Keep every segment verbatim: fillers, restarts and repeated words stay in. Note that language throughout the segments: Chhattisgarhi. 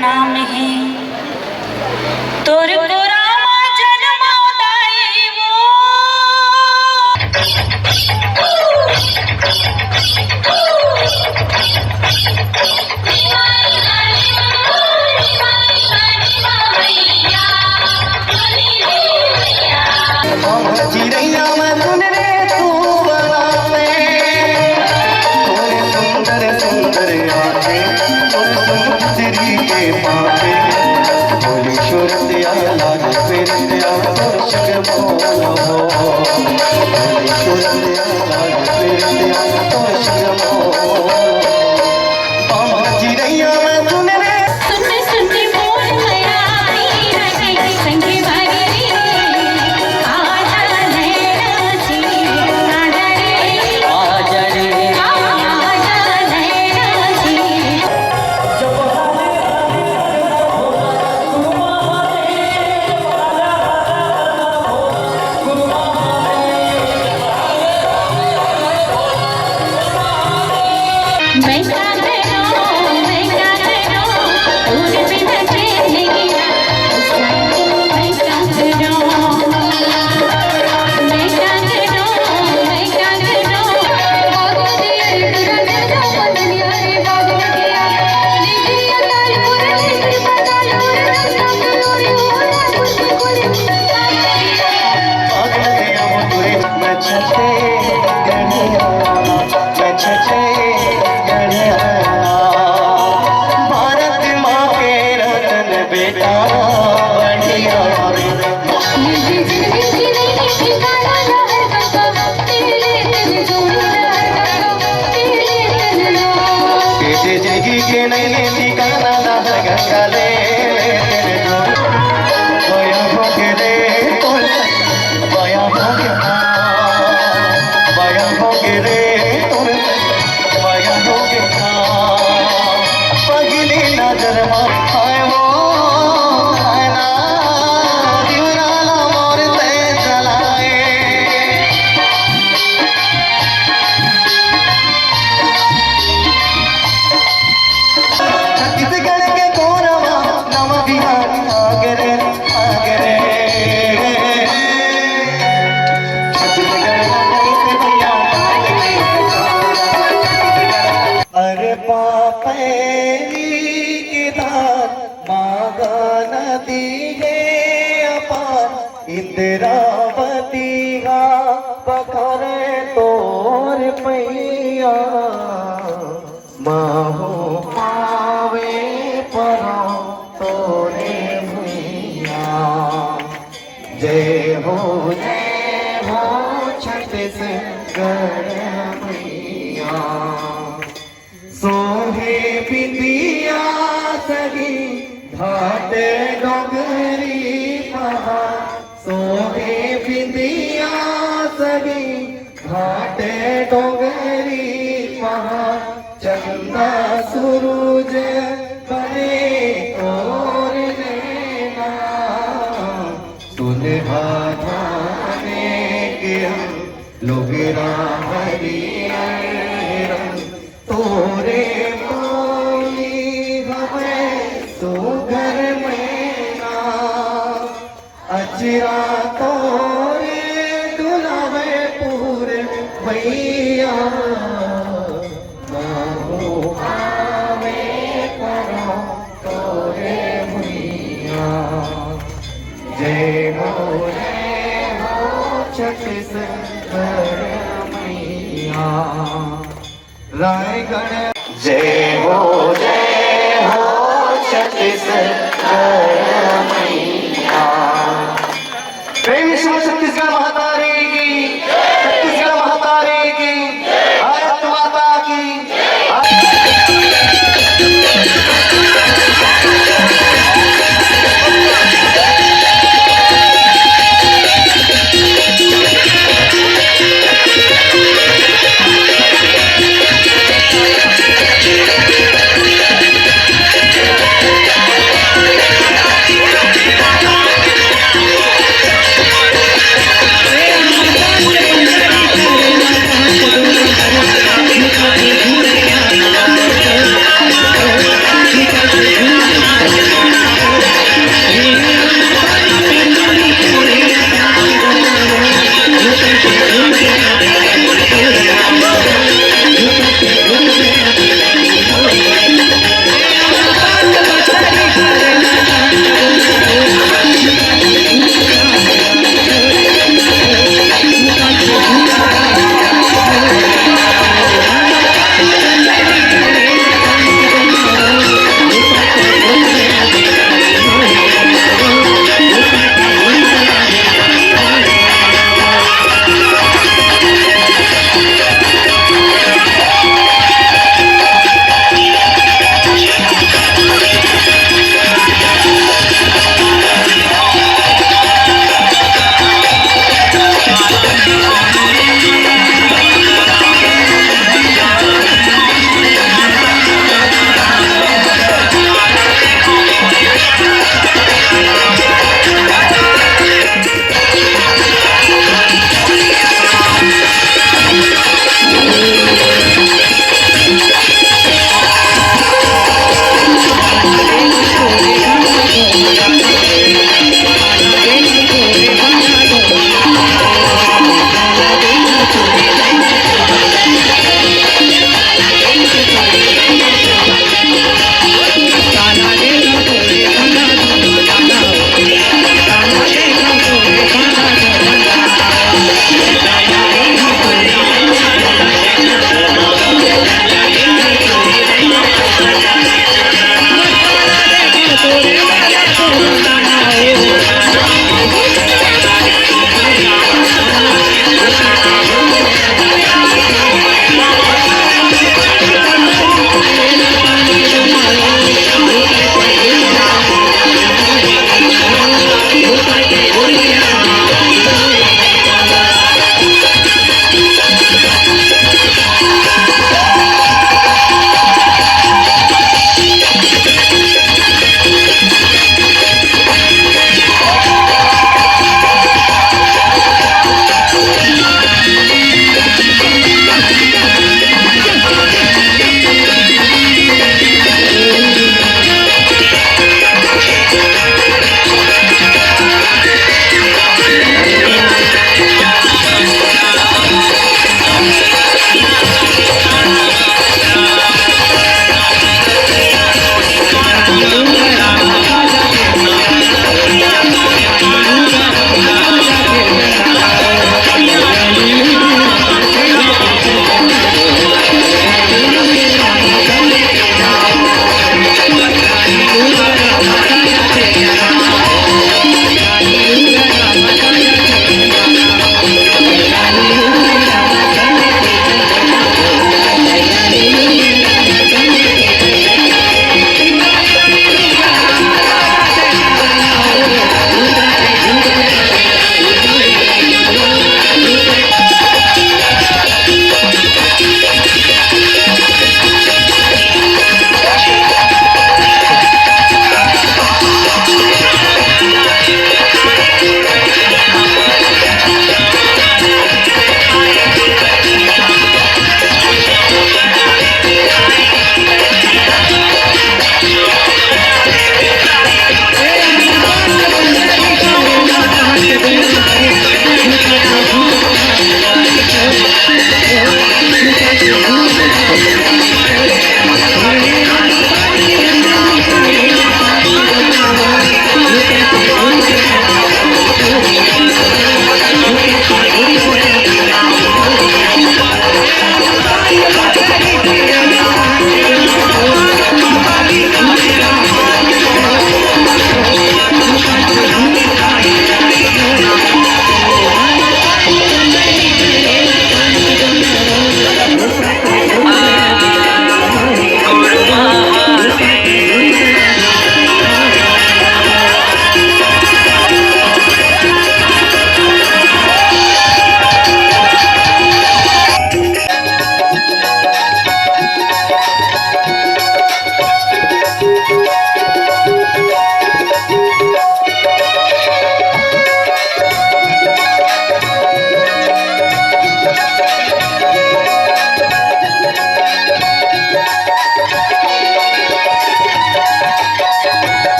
नाम हे तोर कोरा मा जनमो दाई वो। चिड़ैया मैं सुन रे तू बना में, तोरे सुंदर सुंदर आँखें, तोरे सुन गुजरी के पाँखें, बोली सूरत या लागे फिरत या तोर संग मोल हो, बोली सूरत या लागे फिरत या तोर संग मोल हो। बाबा चिड़ैया मैं सुन रे। सुन, सुन मोर मयारी रानी, संगी वाली रे। आजा नैना जी, आजा रे। आजा रे। आजा नैना जी। भारत माँ के रतन बेटा बढ़िया। जिंदगी के नहीं ठिकाना ना हर गंगा, तेरे तन जोड़ी ना हर गंगा, तेरे तन ना। तेरे जिंदगी के नहीं ठिकाना ना हर गंगा, ले, ले तेरे जोड़ी। बया हो के रे, तोर बया हो के, बया हो के रे, तोर बया हो के। पगली नजर मा हाय वो, हाय ना, दिवराला मोर ते जलाए। छत्तीसगढ़ के कोरवा नवा बिहार आगे रे, आगे रे। छत्तीसगढ़ का कैसे भैया अरे पापैली के धार मागा नदी हे अपार, इंद्रावती हा पखरे तोर पैया। महूँ पावे परौं तोरे भुइयाँ। जय हो, जय हो छत्तीसगढ़ मैया। सोहे बिंदिया सही घाट डोंगरी पहाड़, सोहे बिंदिया सही घाट डोंगरी पहाड़, चंदा सूरज बने तोर नैना। सुनहा धाने के हम लोगरा हरियर रंग, तोरे बोली हवे सुघर मैना। अचरा तोरे दुलावे पूर भैया, महूँ आवे परौं तोरे भुइयाँ। जय हो, जय हो छत्तीसगढ़ मैया। रायगढ़। जय हो, जय हो छत्तीसगढ़ मैया। प्रेम से छत्तीसगढ़ महतारी की, छत्तीसगढ़ महतारी की, भारत माता की।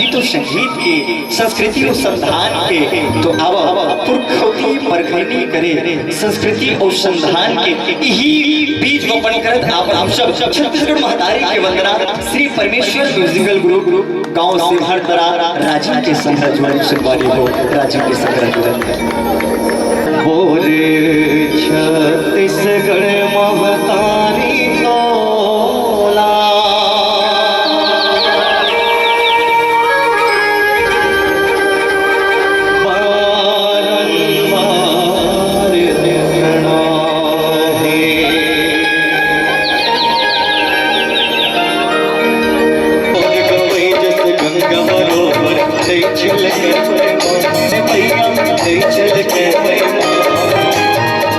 तो संगीत के, संस्कृति अनुसंधान के, तो अब पुरखौती परखैनी करे संस्कृति अनुसंधान के इही बीज वपन करत आप, आप सब छत्तीसगढ़ महतारी के वंदना, श्री परमेश्वर म्यूजिकल ग्रुप, गांव सिंहरतरा, राजिम के संघरा जुड़े संगवारी हो, राजिम के संघरा जुड़े। बोले छत्तीसगढ़ महतारी तोला। बारंबार देखना हे। और गवई जस गंगा बरोबर, जय छिलके भैया, जय छिलके भैया।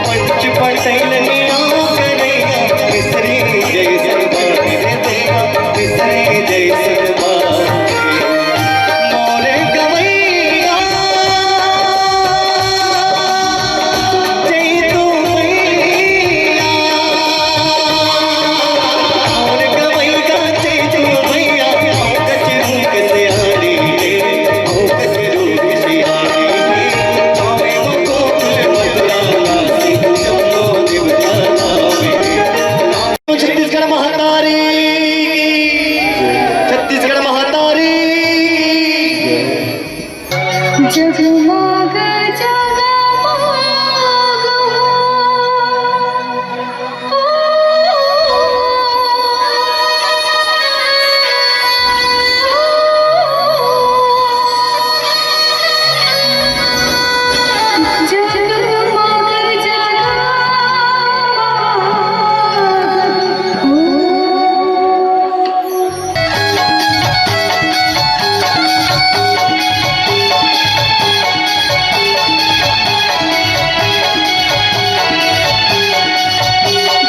पंच पटेल ने आंगनैया, मिसरी जैसन बाटे देवा, मिसरी जैसन बाटे। मोरे गवैया, जय तू मैया। मोरे गवैया, जय तू मैया। गजरूप से आड़ी रे, ओ गजरूप से आड़ी रे। आवे वो गोकुल मथुरा वासी, जम्मो देवता आवे। छत्तीसगढ़ महतारी, छत्तीसगढ़ महतारी।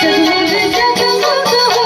जगमग जगमग हो।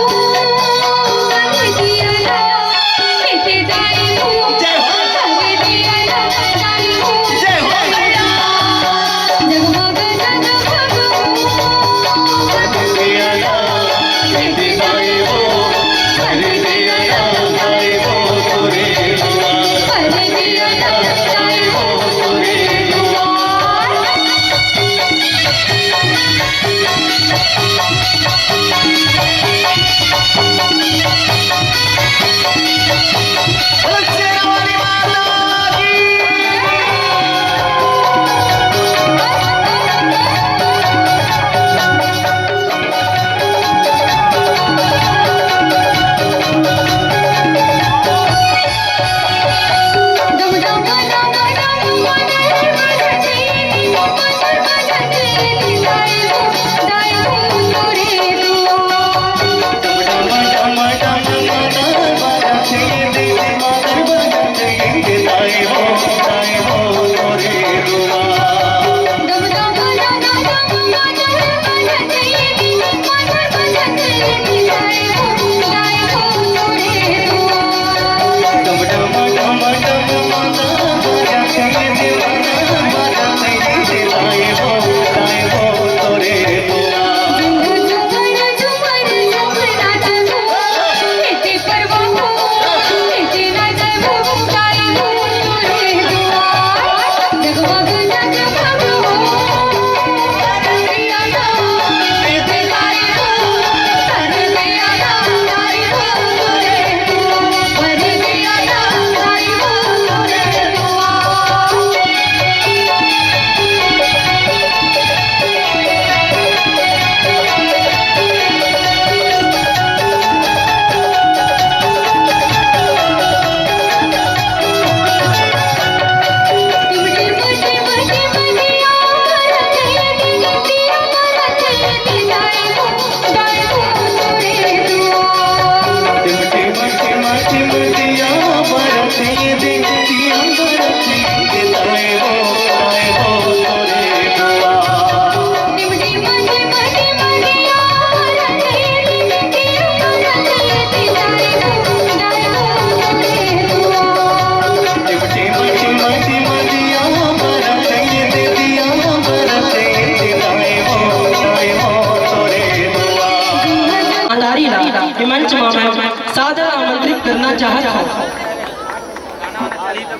महतारी ला ये मंच मा मैं सादर आमंत्रित करना चाहत हूँ।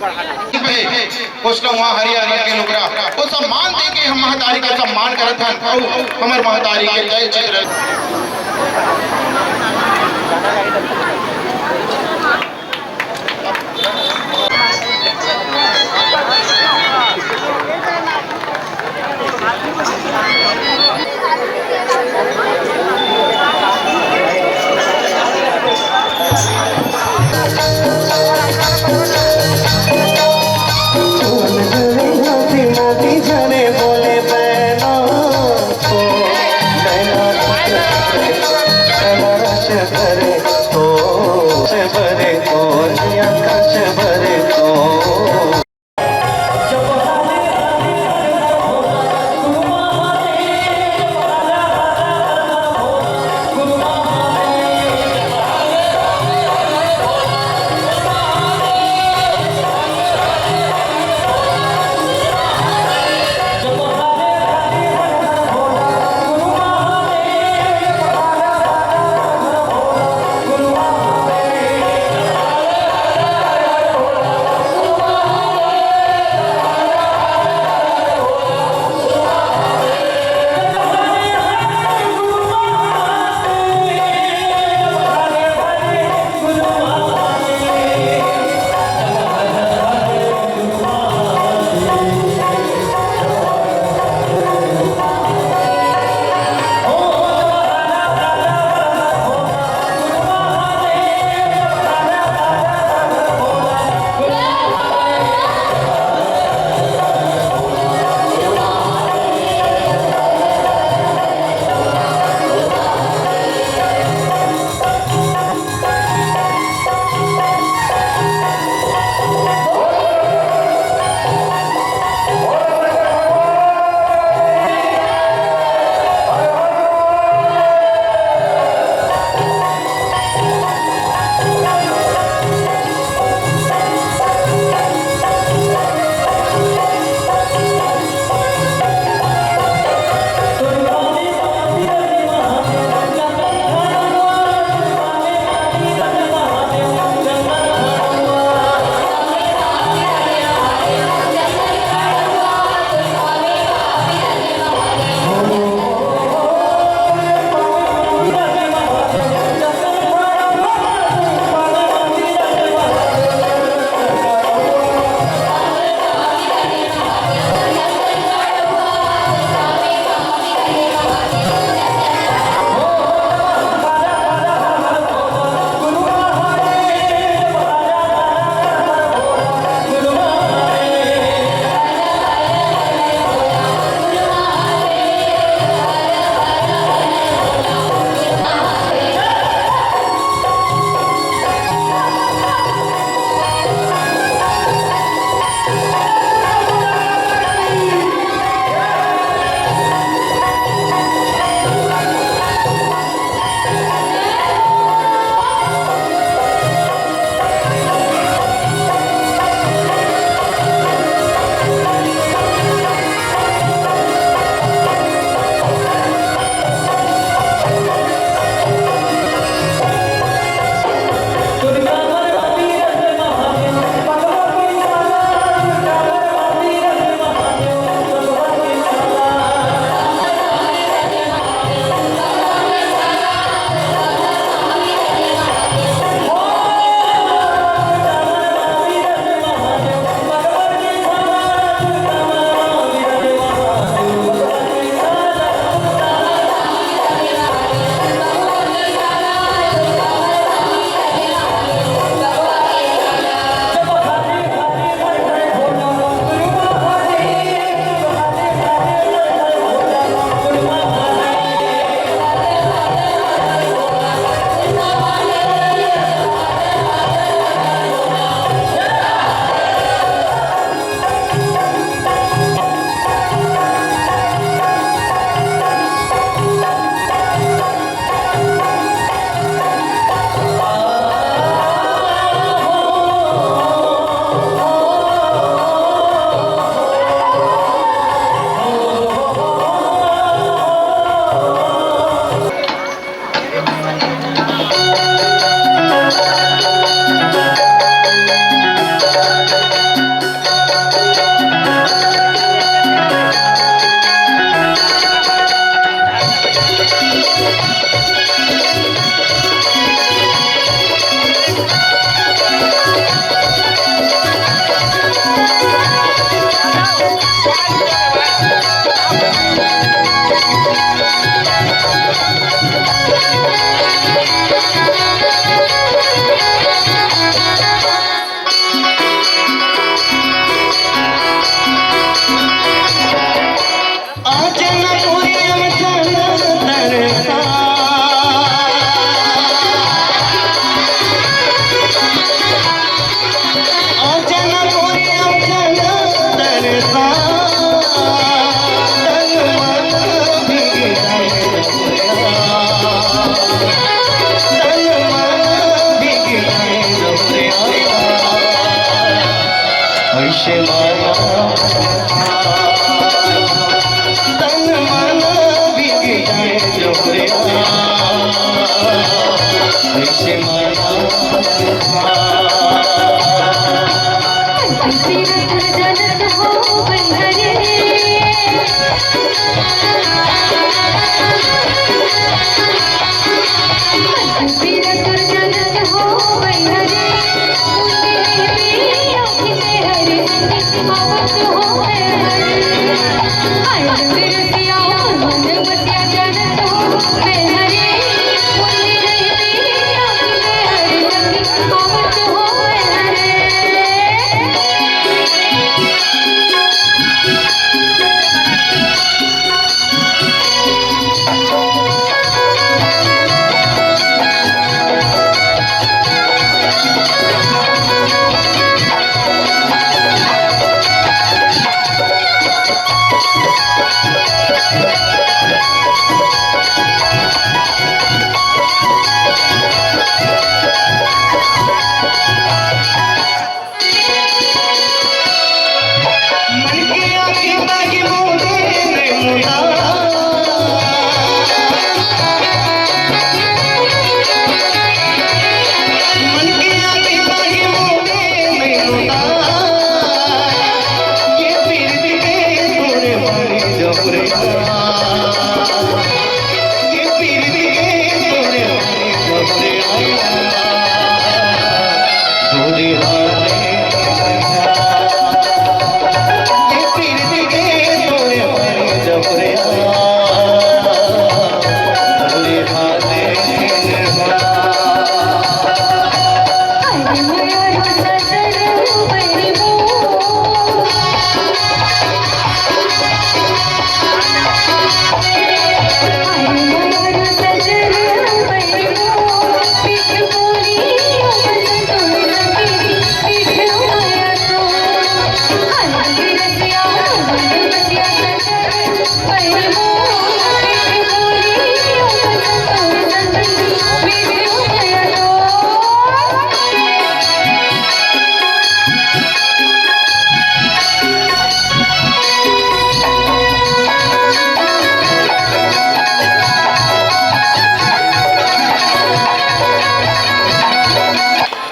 पे कोसला हुआ हरियर रंग के लुगरा, वो सम्मान दे के हम महतारी का सम्मान करत हन। अउ हमर महतारी के तय चित्र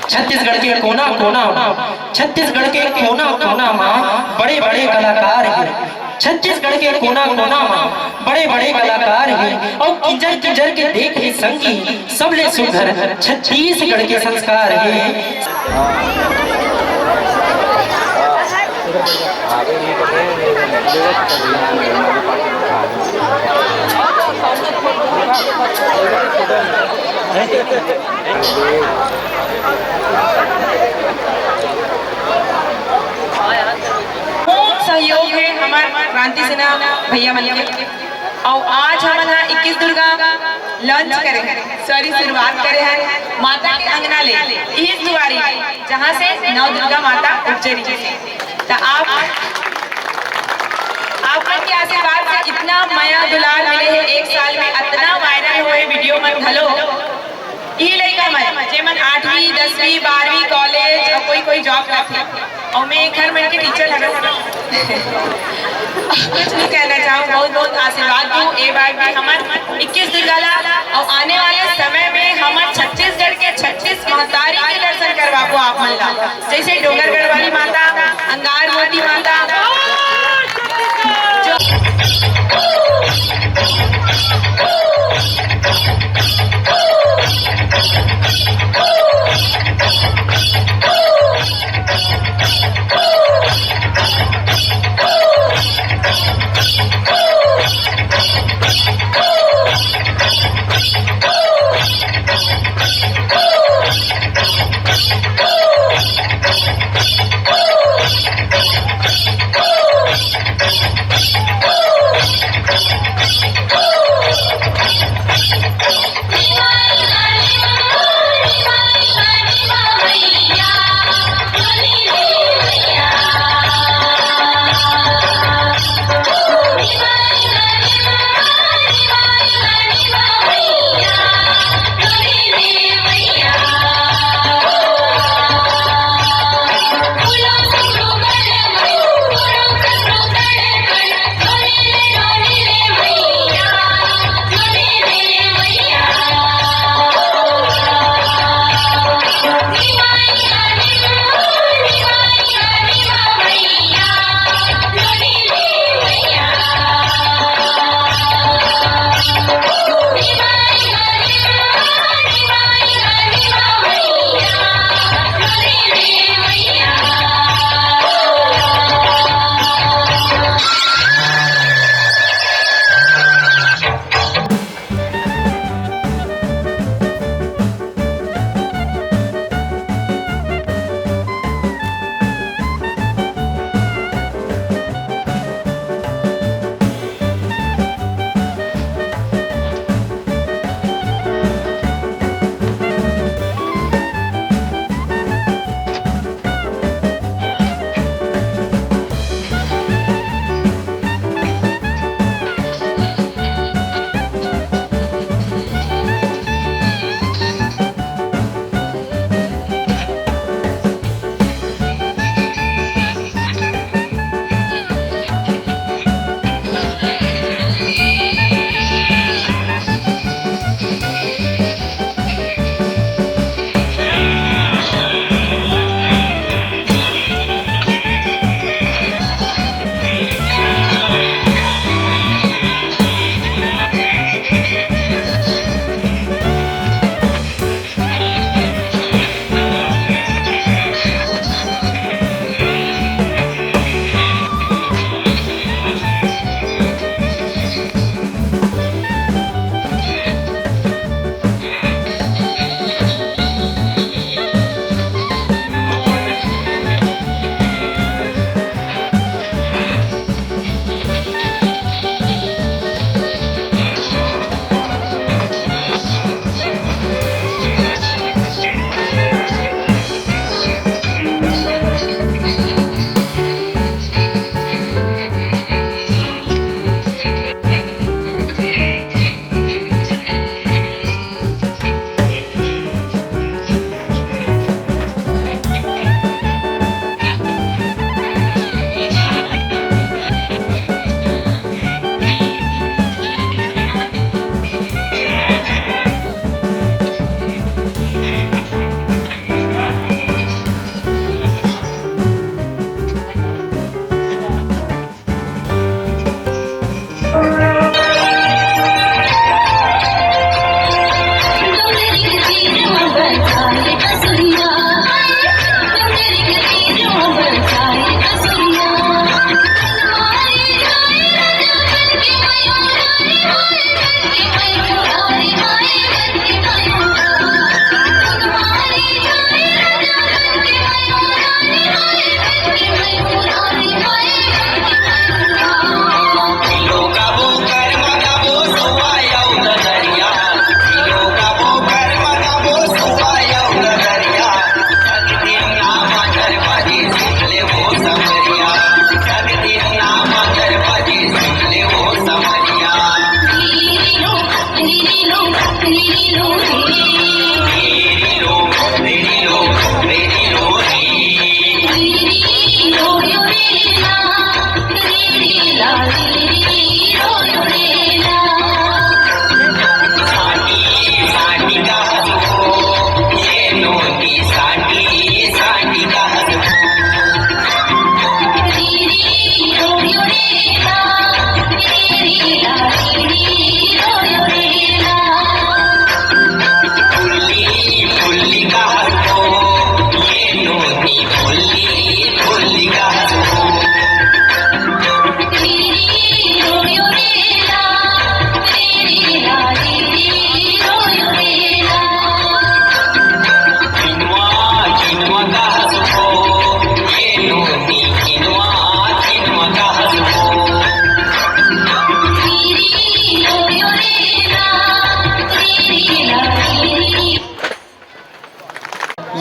छत्तीसगढ़ के कोना कोना मा, छत्तीसगढ़ के कोना कोना मा बड़े बड़े कलाकार हे। छत्तीसगढ़ के कोना कोना मा बड़े बड़े कलाकार हे। अउ किंजर किंजर के देख हे संगी, सबले सुघर छत्तीसगढ़ के संस्कार हे। खूब सहयोग हे हमर क्रांति सेना भैया मन के। अउ आज हमन ह इक्कीस दुर्गा launch करे हन, sorry, शुरुआत करे हन माता के अंगना ले, इही दुआरी, जहाँ से नौ दुर्गा माता उपजे रहिस हे। त आप, आप मन के आशीर्वाद से इतना मया दुलार मिले हे, एक साल में अतना viral होए video मन घलो। ई लइका मन, जेमन आठवीं, दसवीं, बारहवीं, college अउ कोई, कोई job करथे, अउ मैं घर मन के teacher हरव। कुछ नहीं कहना चाहूँ, बहुत, बहुत आशीर्वाद दू। ए बार भी हमर इक्कीस दुर्गा ला, अउ आने वाले समय में हमर छत्तीसगढ़ के छत्तीस महतारी के दर्शन करवाबो आप मन ला, जैसे डोंगरगढ़ वाली माता, अंगार मोती माता।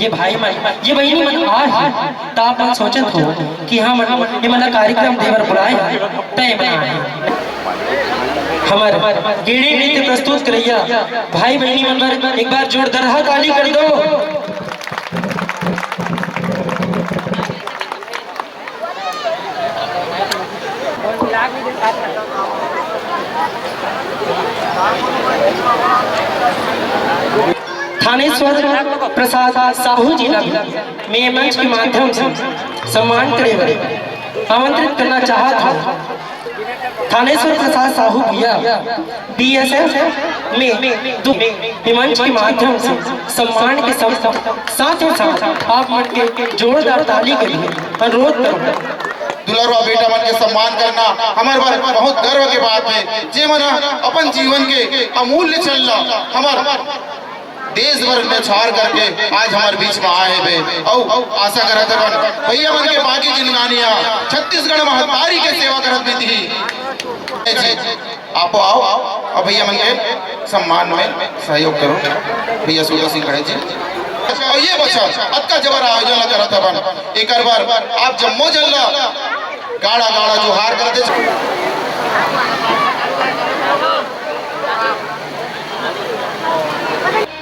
ये भाई मन, ये बहिनी मन आ हे, त आप मन सोचत हो कि हमन ये मन ला कार्यक्रम दे बर बुलाए हे, त ये मन आ हे। हमर गेड़ी नृत्य प्रस्तुत करइया भाई बहिनी मन बर एक बार जोरदार ताली कर दो। थानेश्वर प्रसाद साहू जी ला मैं मंच के माध्यम से सम्मान करे बर आमंत्रित करना चाहत हूँ। थानेश्वर प्रसाद साहू भैया बीएसएफ में दू मंच के माध्यम से सम्मान के साथ, साथ ही साथ आप मन के जोरदार ताली के लिए अनुरोध करूंगा। दुलरवा बेटा मन के सम्मान करना हमर बर बहुत गर्व के बात हे, जे मन अपन जीवन के अमूल्य चल ला हमर देश भर में छार करके आज हमर बीच में आए हे। अउ आशा करत हवन भैया मन के बाकी जिंदगानिया छत्तीसगढ़ महतारी के सेवा करत बीतही। जी, आपो आओ, अउ भैया मन के सम्मान में सहयोग करो। भैया सूरज सिंह खड़े जी, अउ ये बछर अतका जबर आयोजन ला करत हवन, एकर बर आप जम्मो जन ला गाड़ा गाड़ा जोहार करत हे।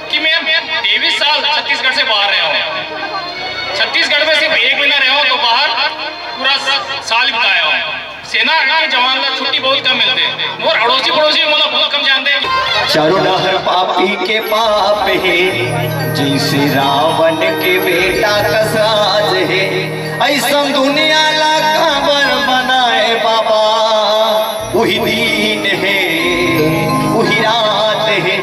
कि मैं तेईस साल छत्तीसगढ़ से बाहर रहा हूँ। छत्तीसगढ़ में सिर्फ एक महीना रहा हूँ, तो बाहर पूरा साल बिताया हूँ। सेना के जवान ला छुट्टी बहुत कम मिलथे। मोर अड़ोसी पड़ोसी मोला बहुत कम जानथे। चारों डहर पापी के पाप हे, जइसे रावण के बेटा कस राज हे। अइसन दुनिया ला काबर बनाए बाबा, उही दिन हे, उही रात हे।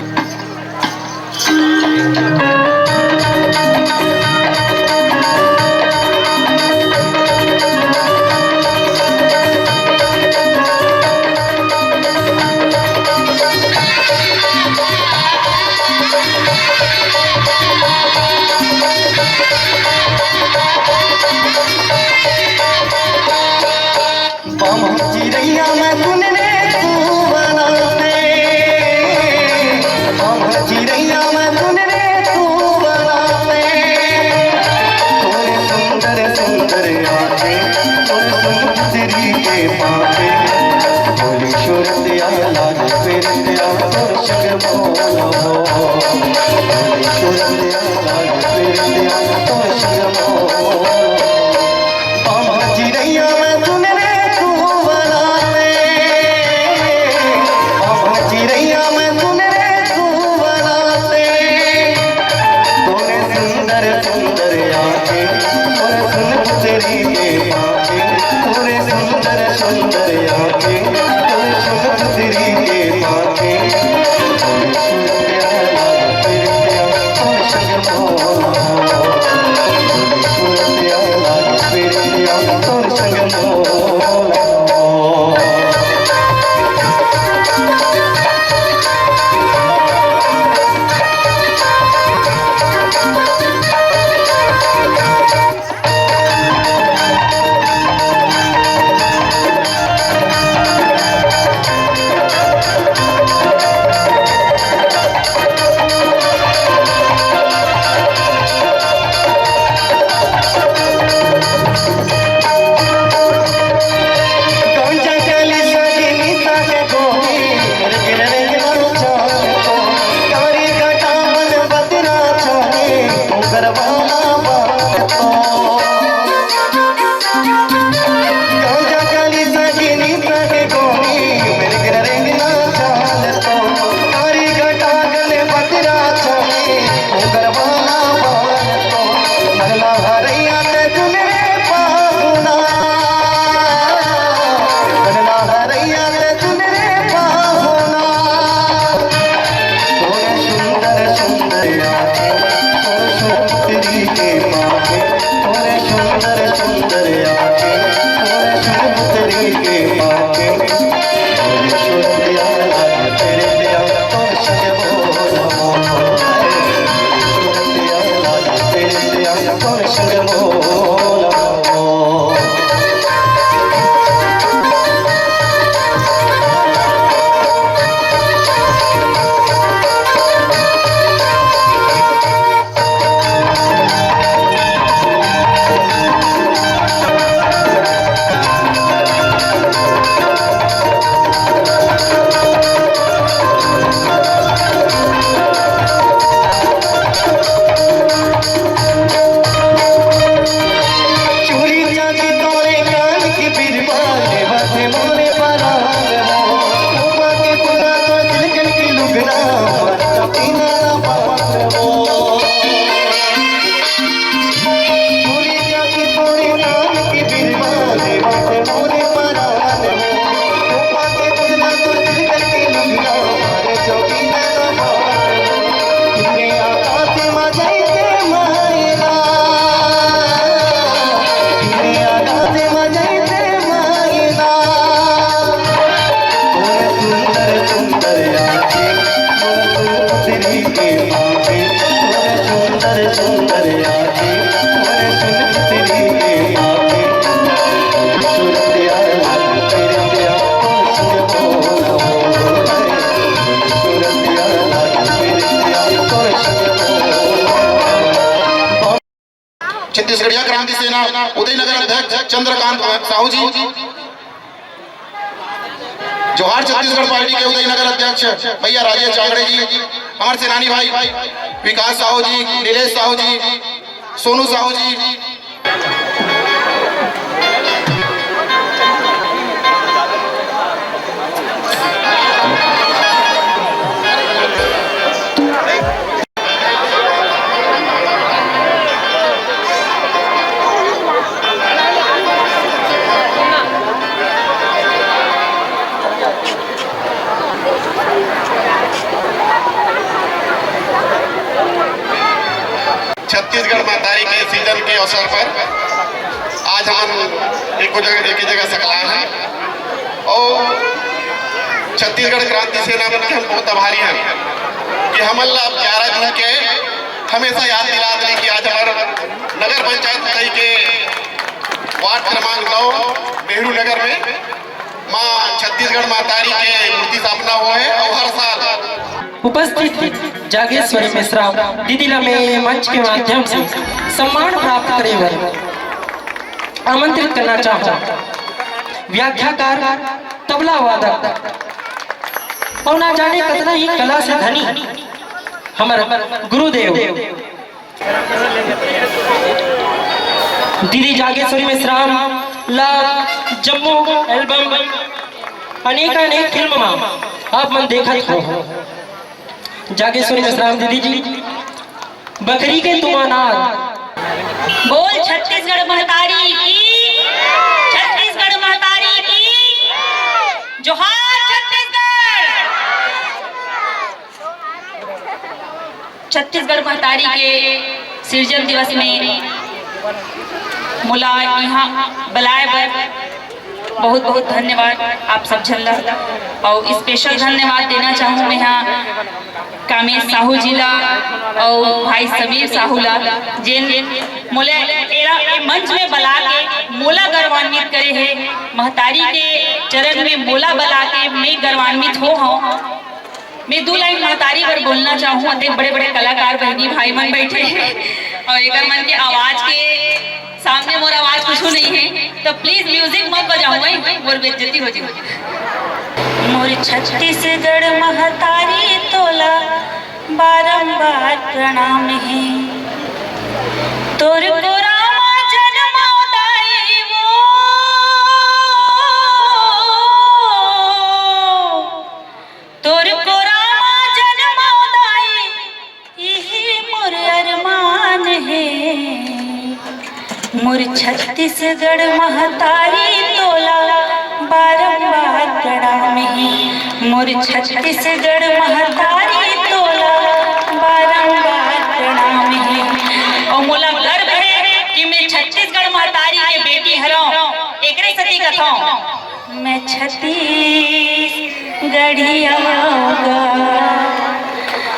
बाम्ह चिरैया मैं सुन रे तू बनाते, बाम्ह चिरैया मैं सुन रे तू बनाते। तोरे सुंदर सुंदर आँखें, तोरे सुन पुतरी के पापे, बोली सूरत या लाल फिरत या तोर संग मोला हो, बोली सूरत या लाल फिरत या तोर संग मोला हो। बाम्ह चिरैया मैं सुन रे तू बनाते, बाम्ह चिरैया मैं सुन रे तू बनाते। तोरे सुंदर सुंदर आँखें, तोरे सुन पुतरी के पाँखें, तोरे सुंदर सुंदर आँखें, तोरे सुन पुतरी के पाँखें। तोरे सुन प्याला, तोरे प्याला, तोरे सुन मोला, तोरे सुन प्याला। छत्तीसगढ़िया क्रांति सेना उदयनगर अध्यक्ष चंद्रकांत साहू जी, जोहार छत्तीसगढ़ पार्टी के उदयनगर अध्यक्ष भैया राजेश चांगड़े जी, हमारे सेनानी भाई विकास साहू जी, नीलेश साहू जी, सोनू साहू जी। छत्तीसगढ़ महतारी के सीजन के अवसर पर आज हमन एको जगह, एके जगह सकलाए हन अउ छत्तीसगढ़ क्रांति सेना मन के हम बहुत आभारी हन कि हमन ला अब ग्यारह जून के हमेशा याद दिला देने कि आज हमर नगर पंचायत उतई के वार्ड क्रमांक नौ नेहरू नगर में माँ छत्तीसगढ़ महतारी के मूर्ति स्थापना होय हे अउ हर साल उपस्थित जागेश्वरी मिश्रा दीदी ला मैं मंच के माध्यम से सम्मान प्राप्त करे बर आमंत्रित करना चाहूँ। व्याख्याकार, तबला वादक और ना जाने कतना ही कला से धनी हमर गुरुदेव दीदी जागेश्वरी मेश्राम ला जम्मो एल्बम, अनेकानेक फिल्म मा आप मन देखत हो। जागेश्वरी मेश्राम दीदी जी, बकरी के तुमानार। बोल छत्तीसगढ़ महतारी की, छत्तीसगढ़ महतारी की, जोहार छत्तीसगढ़। छत्तीसगढ़ महतारी के सिरजन दिवस में मोला इहाँ बलाए बर बहुत बहुत धन्यवाद आप सब झन ला। अउ स्पेशल धन्यवाद देना चाहूँ मैं हा कामेश साहू जी ला अउ भाई समीर साहू ला, जेन मोला एला ए मंच में बला के मोला गौरवान्वित करे हे, महतारी के चरण में मोला बला के मैं गौरवान्वित हो हूँ। मैं दू लाइन महतारी बर बोलना चाहूँ। अतेक बड़े-बड़े कलाकार बहिनी भाई मन बैठे हे अउ एकर मन के आवाज के सामने मोर आवाज कुछु नहीं हे, तो प्लीज म्यूजिक मत बजाओ भाई, मोर बेइज्जती हो जाही। मोर छत्तीसगढ़ महतारी तोला बारंबार प्रणाम हे। तोर कोरा मा जनमव दाई वो, तोर कोरा मा जनमव दाई, इही मोर अरमान हे। मोर छत्तीसगढ़ महतारी तोला बारंबार प्रणाम हे। मोर छत्तीसगढ़ महतारी तोला बारंबार प्रणाम हे। अउ मोला गर्व हे कि मैं छत्तीसगढ़ महतारी के बेटी हरौं, एकरे सेती कथौं। मैं छत्तीसगढ़िया गा,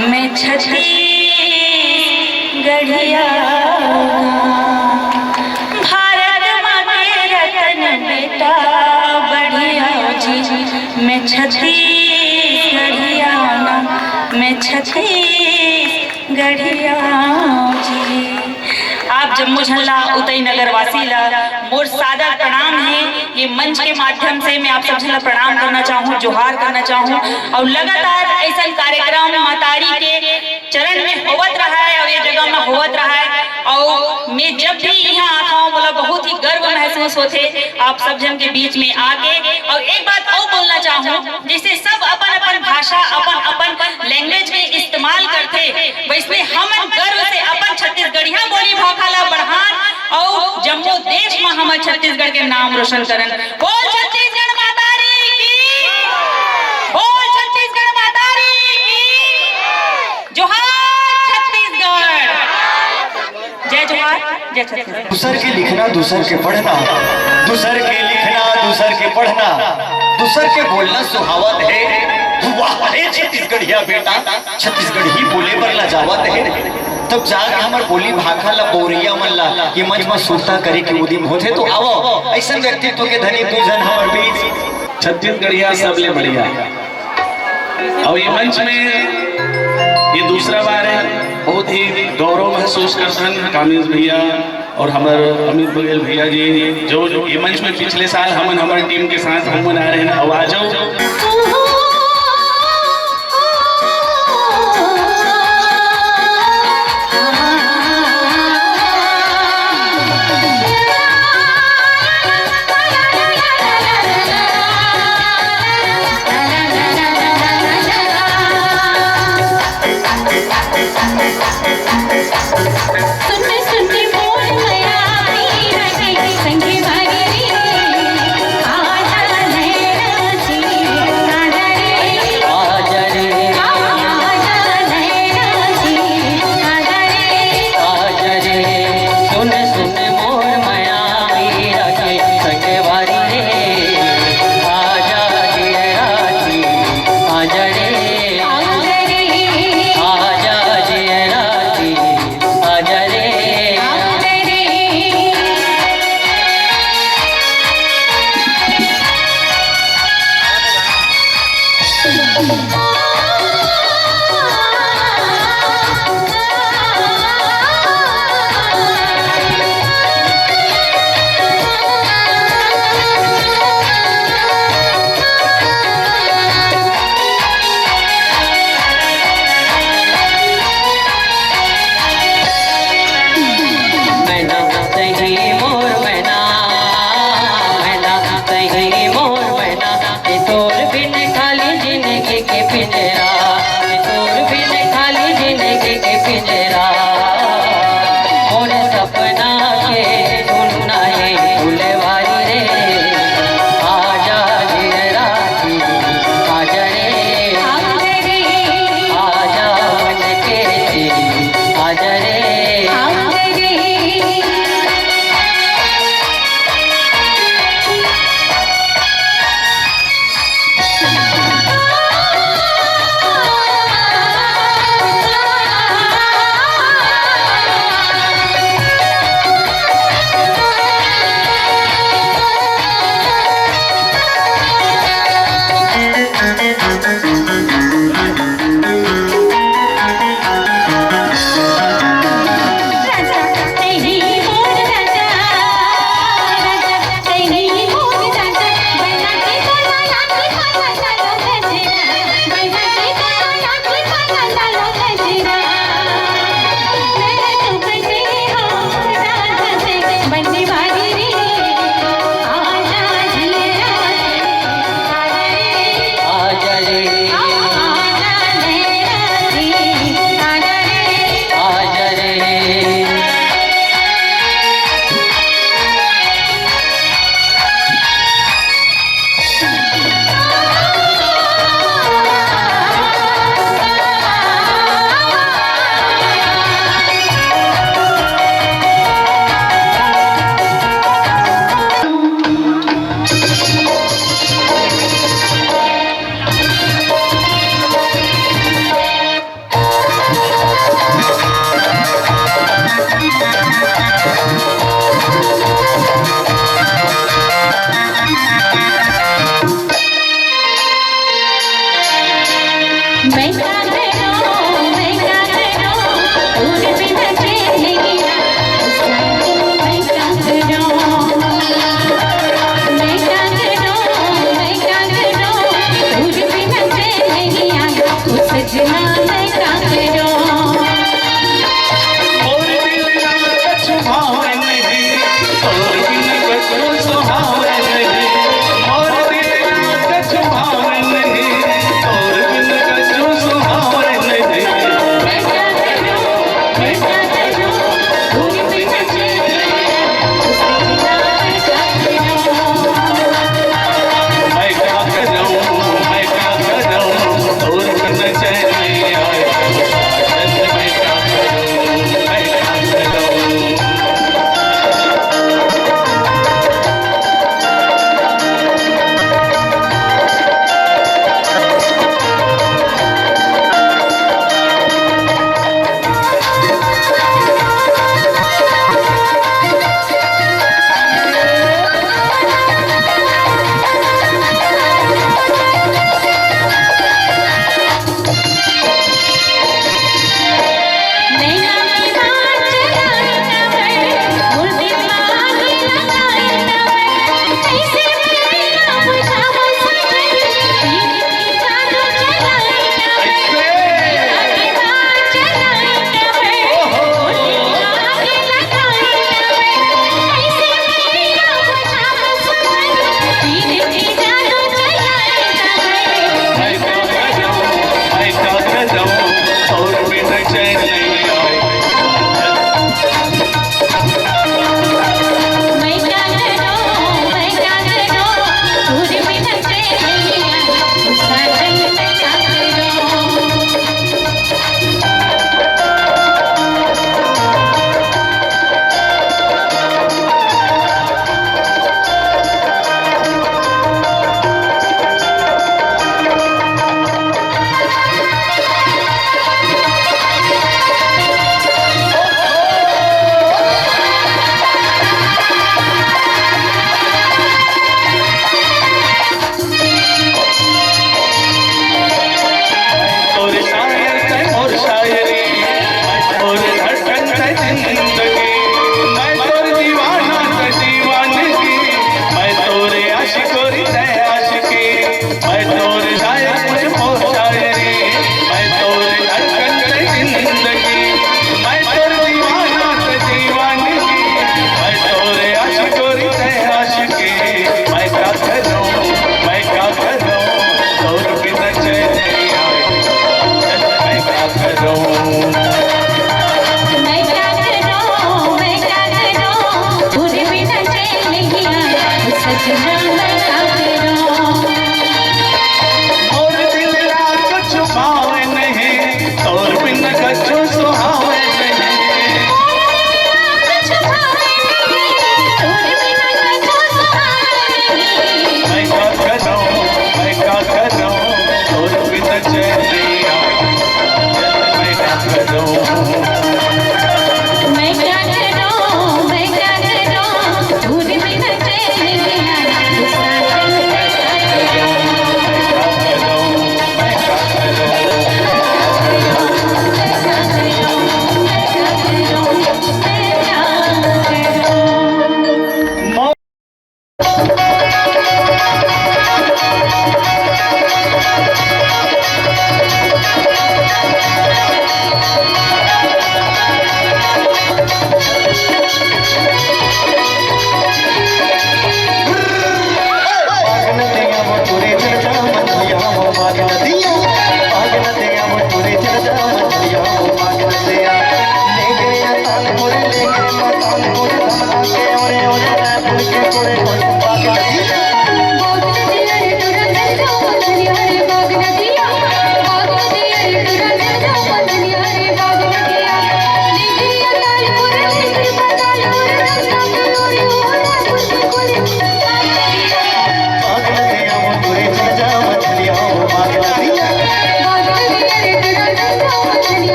मैं छत्तीसगढ़िया गा। भारत माँ के रतन बेटा बढ़िया जी, मैं छत्तीसगढ़िया ना, मैं छत्तीसगढ़िया जी। आप जम्मो झन ला, उतई नगर वासी ला मोर सादर प्रणाम हे। ये मंच के माध्यम से मैं आप सब झन ला प्रणाम करना चाहूँ, जोहार करना चाहूँ। अउ लगातार ऐसन कार्यक्रम महतारी के चरण में होवत रहा हे अउ ये जगह में होवत रहा हे। अउ मैं जब भी यहाँ आता हूँ, मोला बहुत ही गर्व महसूस होथे आप सब झन के बीच में आके। अउ एक बात अउ बोलना चाहूँ, जैसे सब अपन-अपन भाषा, अपन-अपन लैंग्वेज के इस्तेमाल करथे, वैसने हमन गर्व से अपन छत्तीसगढ़िया बोली भाखा ला बढ़ान अउ जम्मो देश म हमर छत्तीसगढ़ के नाम रोशन करन। बोल छत्तीसगढ़ महतारी की, बोल छत्तीसगढ़ महतारी की, जोहार छत्तीसगढ़। जय जोहार, जय छत्तीसगढ़। दूसर के लिखना, दूसर के पढ़ना, दूसर के लिखना, दूसर के पढ़ना, दूसर के बोलना सुहावत हे। वाह रे छत्तीसगढ़िया बेटा, छत्तीसगढ़ी बोले बर लजावत हे। तब जाके हमर बोली भाखा ला, बउरइया मन ला ये मंच म सुरता करे के उदिम होथे। तो आवव, अइसन व्यक्तित्व के धनी दू झन हमर बीच। छत्तीसगढ़िया सबले बढ़िया। अउ ये मंच में ये दूसरा बार है, बहुत ही गौरव महसूस करथन कामिंस भैया और हमर अमित बघेल भैया जी, जो, जो ये मंच में पिछले साल हमन हमर टीम के साथ घूमन आए रहे। आवाजो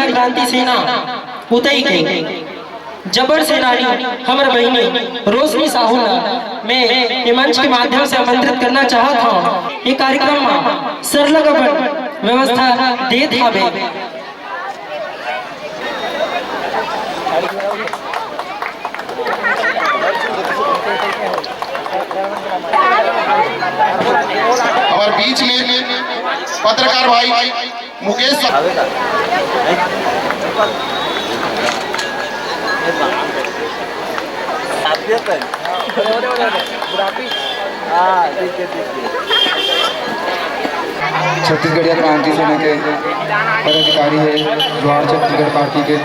क्रांति सेना उतई के जबर सेनानी हमर बहिनी रोशनी साहू ला मैं ये मंच के माध्यम से आमंत्रित करना चाहत हूँ। ये कार्यक्रम में सरलग अपन व्यवस्था देत हावे। हमारे बीच में पत्रकार भाई मुकेश साहब। छत्तीसगढ़िया क्रांति सेना के पदाधिकारी हे, जोहार छत्तीसगढ़ पार्टी के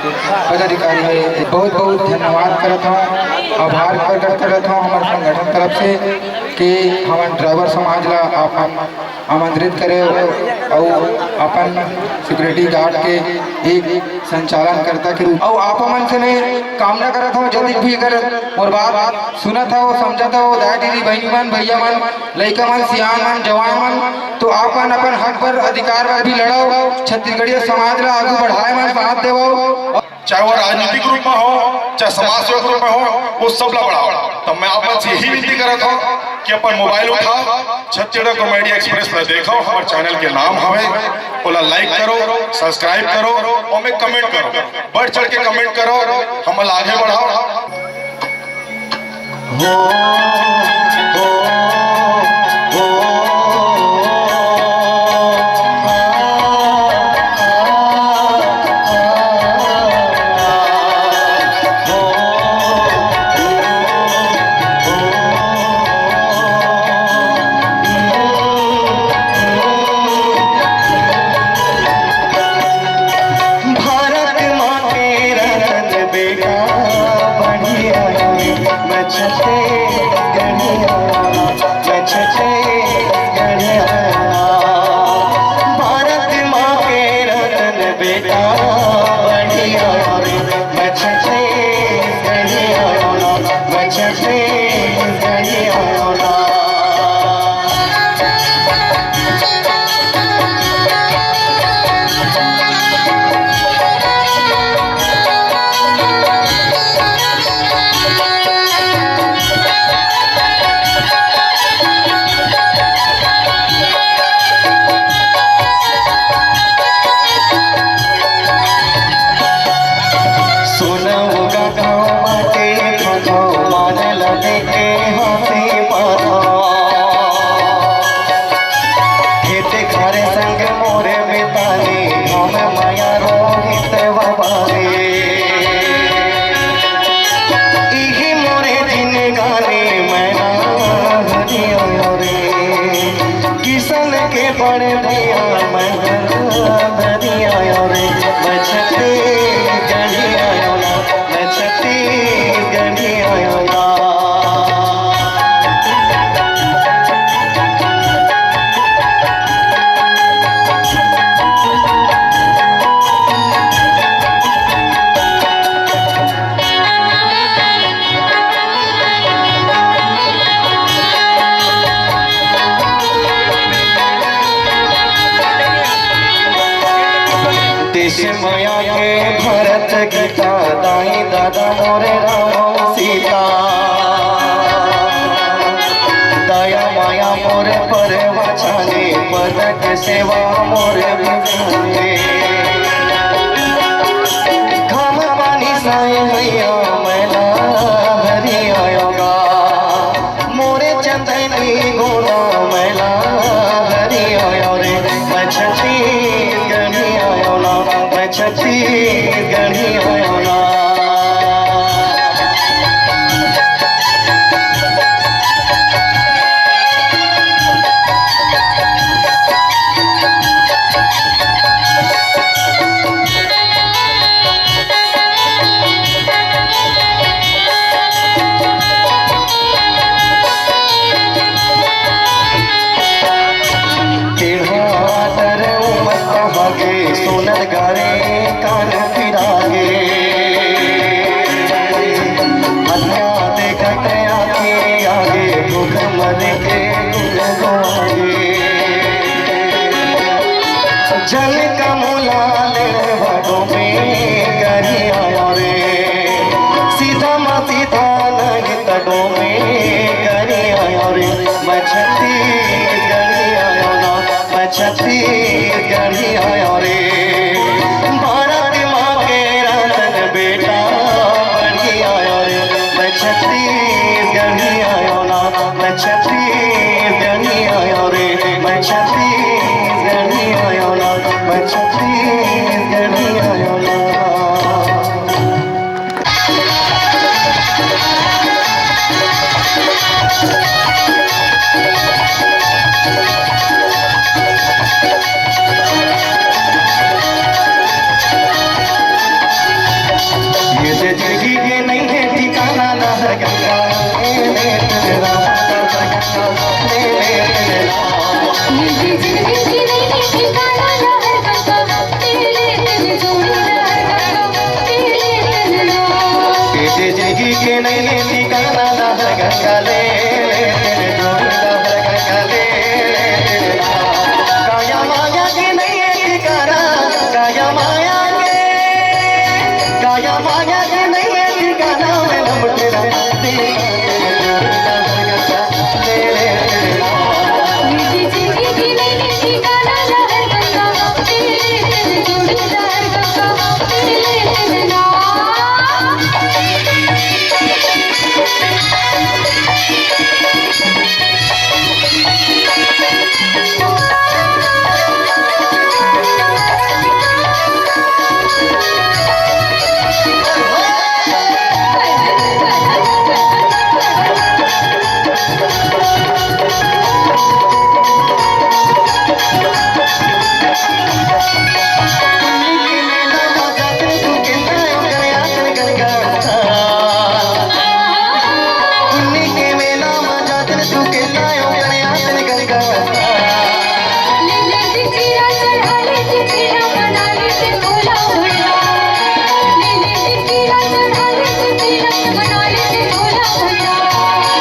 पदाधिकारी हे, बहुत बहुत धन्यवाद करत हूँ, आभार प्रकट करत हूँ हमारे संगठन तरफ से कि हमन ड्राइवर समाज ला अपन आमंत्रित करे अउ अपन सिक्योरिटी गार्ड के एक संचालन करता के रूप अउ आप मन से मैं कामना करत हूँ, जतिक भी कर मोर बात सुनत हो, समझत हो, दाई दीदी, बहिनी मन, भैया मन, लइका मन, सियान मन, जवान मन, तो आप मन अपन हक बर, अधिकार बर भी लड़ो, छत्तीसगढ़िया समाज ला आगू बढ़ाए मन साथ देवो। चाहे वो राजनीतिक रूप में हो, चाहे समाज सेवक रूप में हो, वो सब ला बढ़ाओ। तो मैं आप मन से यही विनती करत हूँ कि अपन मोबाइल उठाओ, छत्तीसगढ़ कॉमेडी एक्सप्रेस ला देखो, हमारे चैनल के नाम हवे, ओला लाइक करो, सब्सक्राइब करो, और में कमेंट करो, बढ़ चढ़ के कमेंट करो, हमन ला आगे बढ़ाओ। भारत माँ के रतन बेटा बढ़िया, मैं छत्तीसगढ़िया, मैं छत्तीसगढ़िया। भारत माँ के रतन बेटा बढ़िया, मैं छत्तीसगढ़िया, मैं छत्तीसगढ़िया। सोना वो गाँव बाटे, भगवान ला देखे हंसी मारा। खेत खार संग मोर मितानी, हम माया रोहित बाबा रे। इही मोरे जिनगानी, मैं ना हरिया रे। किसन के बड़ भैया, मैं ना हरिया रे। मैं छत्तीसगढ़िया ना, मैं छत्तीसगढ़िया ना। देश माया के भरत गीता, दाई दादा मोरे राम सीता। दया माया मोरे परवा छाने, पद के सेवा मोरे बिछाने। घाम पानी साए भैया, मैं ना हरिया गा। मोरे चंदनी गोला, मैं ना हरिया रे। मैं छत्तीसगढ़ी आयो ना, मैं छत्तीसगढ़ी आयो ना। टेढ़ा आदर उमर कहागे, सोनर गारे कान पिरागे। छत्तीसगढ़ी आयो रे, भारत माँ के रतन बेटा बढ़िया आयो रे। मैं छत्तीसगढ़ी आयो ना, मैं छत्तीसगढ़ी आयो रे, मैं छत्तीसगढ़ी आयो ना, मैं छत्तीसगढ़ी आयो ना। ये जे जिंदगी के नहीं है ठिकाना, लहर गंगा ले ले तेरे राम, लहर गंगा ले ले तेरे राम। ये जे जिंदगी के नहीं है ठिकाना, लहर गंगा ले ले तेरे जोड़ी, लहर गंगा ले ले तेरे राम। ये जे जिंदगी के नहीं है ठिकाना, लहर गंगा ले ले तेरे जोड़ी, लहर गंगा ले ले तेरे राम। काया माया के नहीं है ठिकाना, काया माया के, काया माया के नहीं है ठिकाना, मैं लौट रहा।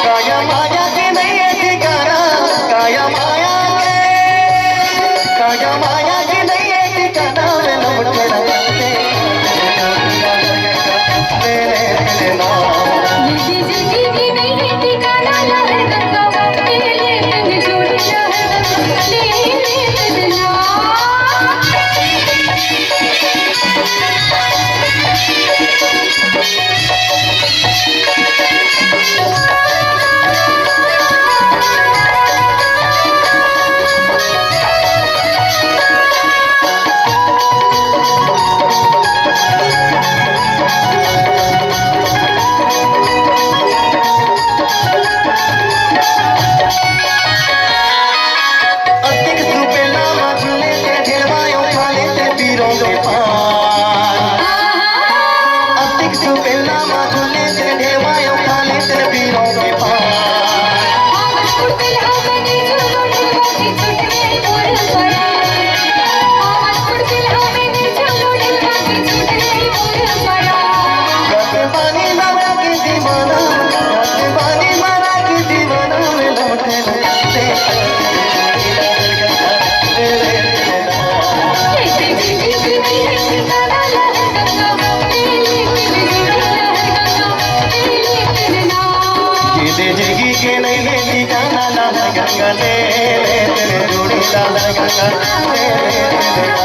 काया माया के नहीं है ठिकाना, काया माया के, काया माया के नहीं है ठिकाना, मैं लौट रहा। अतिक सुपेला मा झूले ते ढेलवायो खा लेते पीरों के पान। अतिक सुपेला मा झूले ते ढेलवायो खा लेते पीरों के पान। जिंदगी के नहीं है ठिकाना, लहर गंगा ले ले तेरे जोड़ी, लहर गंगा ले ले तेरे।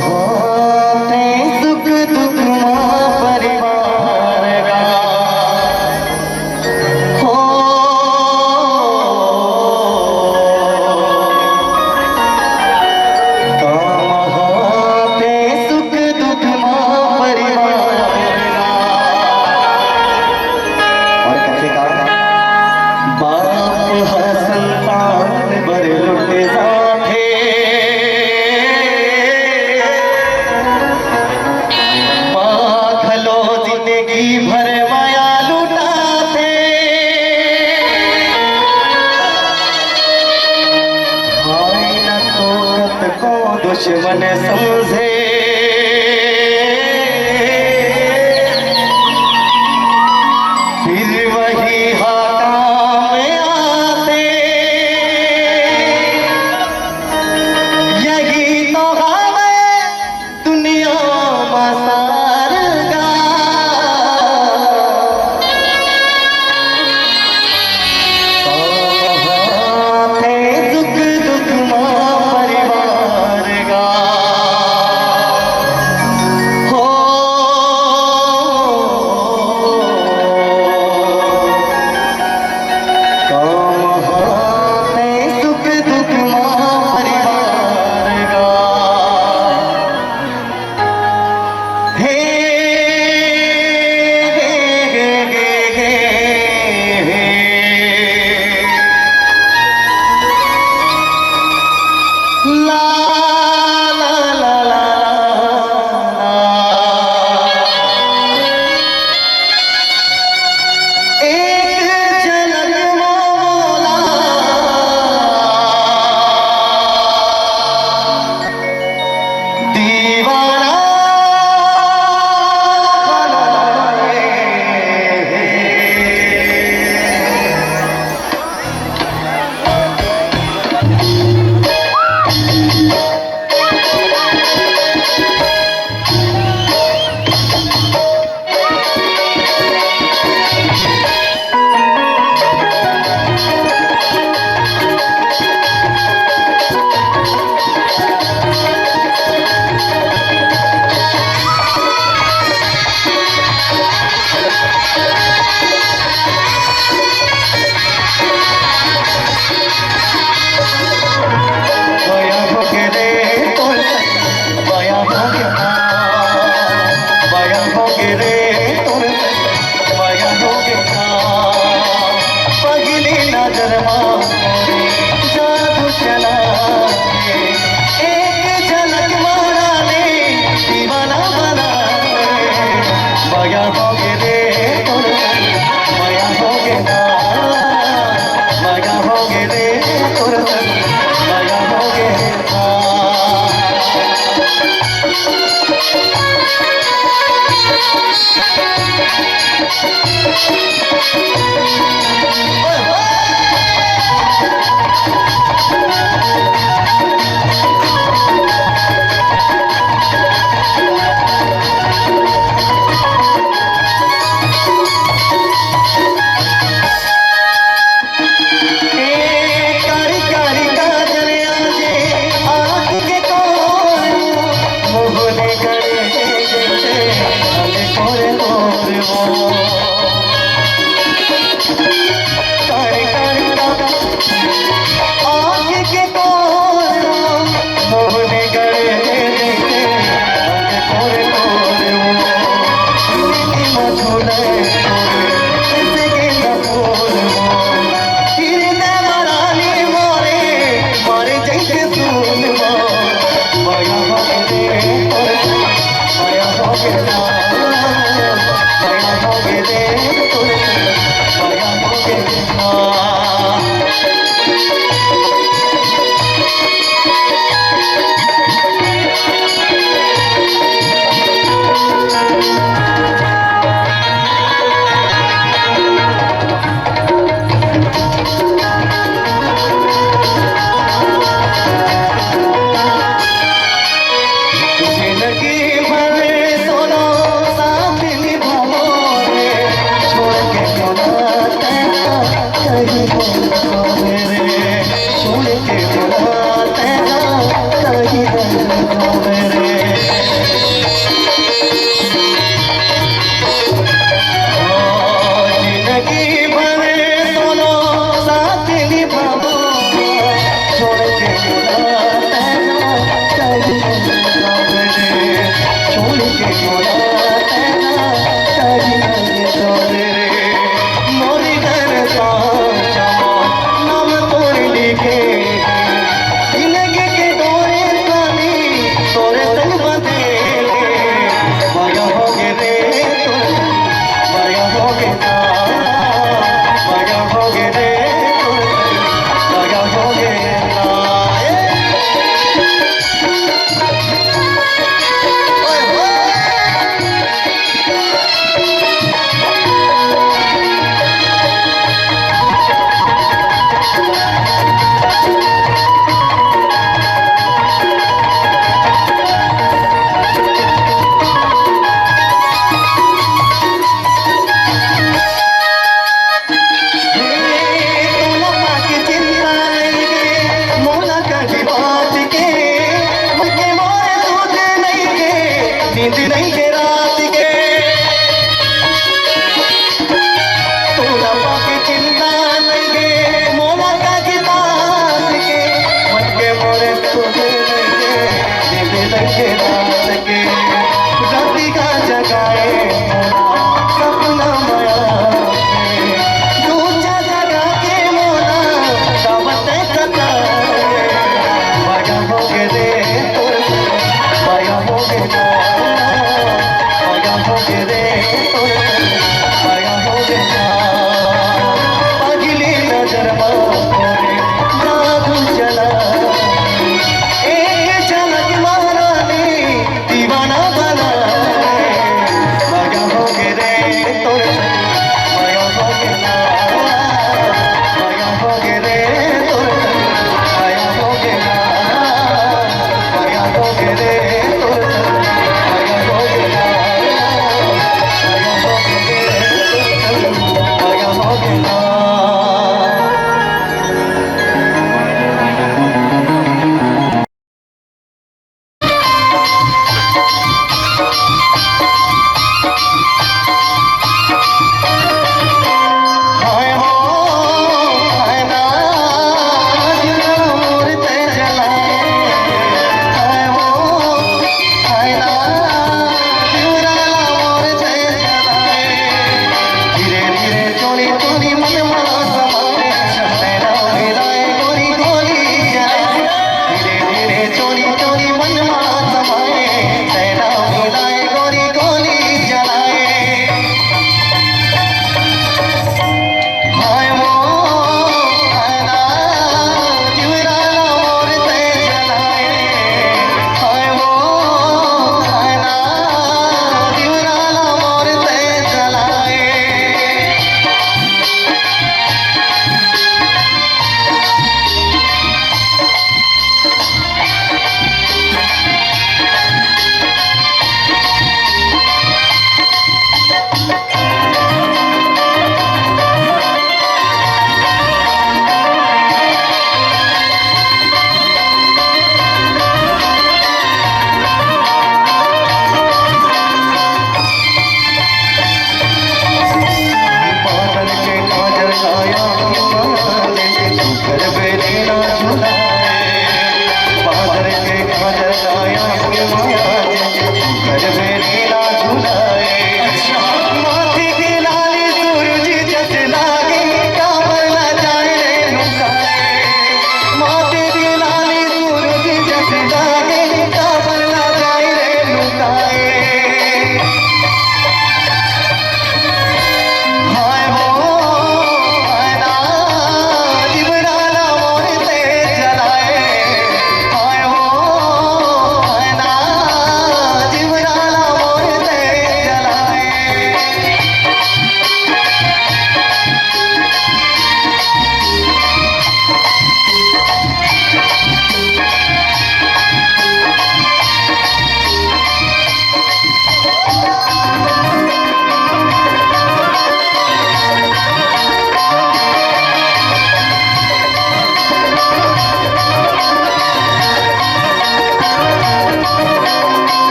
होथे सुख दुख मा परिवार गा। हो। काम होथे सुख दुख मा परिवार गा। अउ कथे का, बाप ह संतान बर लुट जाथे। माँ घलो जिंदगी भर मया लुटाथे। भाई न तो कतको दुश्मन समझे, फिर वही हा काम आथे। यही तो हवे दुनिया मा सार गा। काम होथे सुख दुख मा परिवार गा। हो। काम होथे सुख दुख मा परिवार गा। हे, हे, हे, हे, हे, हे। ला, ला, ला, ला, ला, ला। एक झलक मा मोला दीवाना बनाए हे। बया होगे रे तोर, बया होगे, बया होगे रे तोर, बया होगे। पहिली नजर मा मोरे जादू चला के, एक झलक मा रानी दीवाना बना के। बया होगे रे तोर, बया होगे ना, बया होगे रे तोर, बया होगे ना।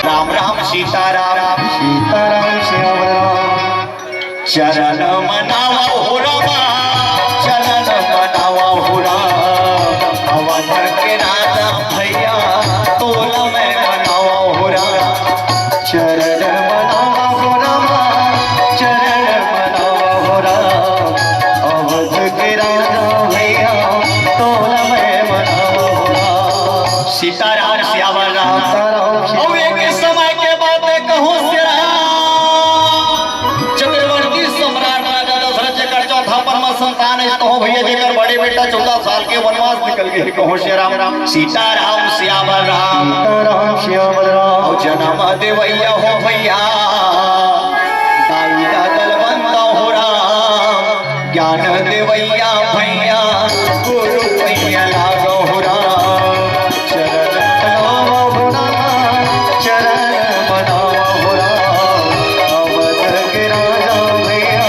राम राम सीताराम, सीताराम श्याम राम। चरण मनावा हो रामा, चरण मनावा हो राम। अवध के राजा भैया, तोला मैं मनावा हो राम। चरण मनावा हो रामा, चरण मनावा हो राम। अवध के राजा भैया, तोला मैं मनावा हो राम। सीताराम सियावर राम। सीताराम सियावर। अउ एक समय के बात कहूँ सिरा, चक्रवर्ती सम्राट राजा दशरथ जेकर चौथापन म संतान हे, कहूँ भैया जेकर बड़े बेटा चौदह साल के वनवास निकल गे, कहूँ श्री राम, सीताराम सियावर राम। सीताराम सियावर राम। अउ जनम देवैया हो भैया, दाई ददा ल बनता हो राम, ज्ञान देवैया भैया, गुरु भैया लागो हो राम। चरण मनावा हो राम, चरण मनावा हो राम। अवध के राजा भैया,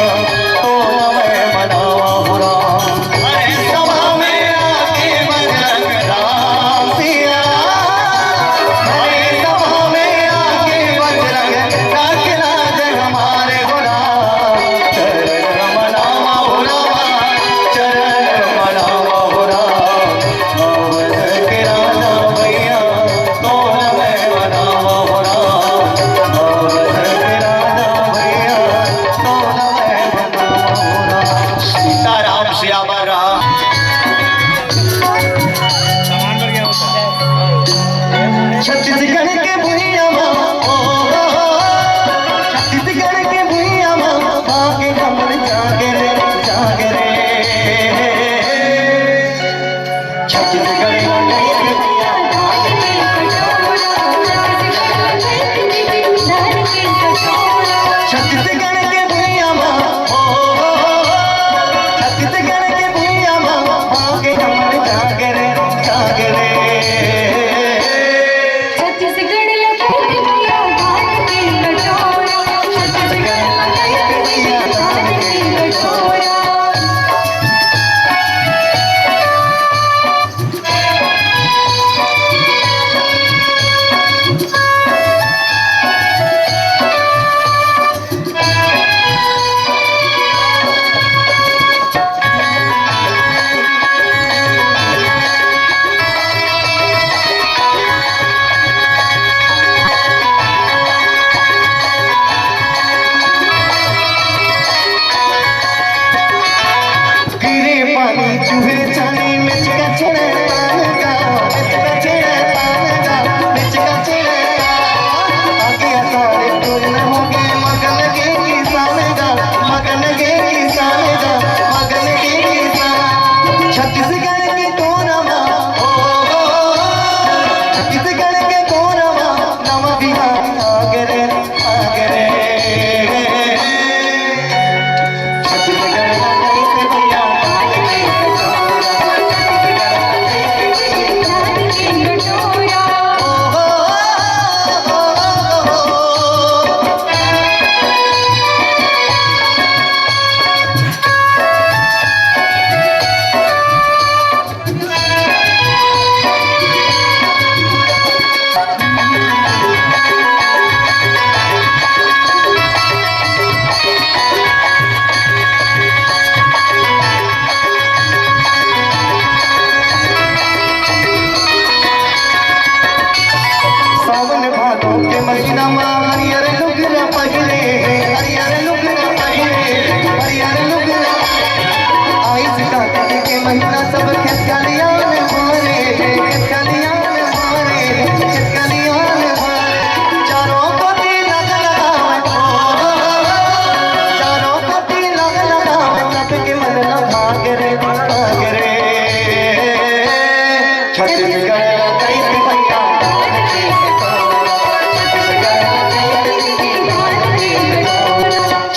तोला मैं मनावा हो राम। अरे सभा में आके बजरंग राम सिया, अरे सभा में आके बजरंग राखला जग हमारे हो राम। चरण मनावा हो राम,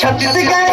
छत्तीसगढ़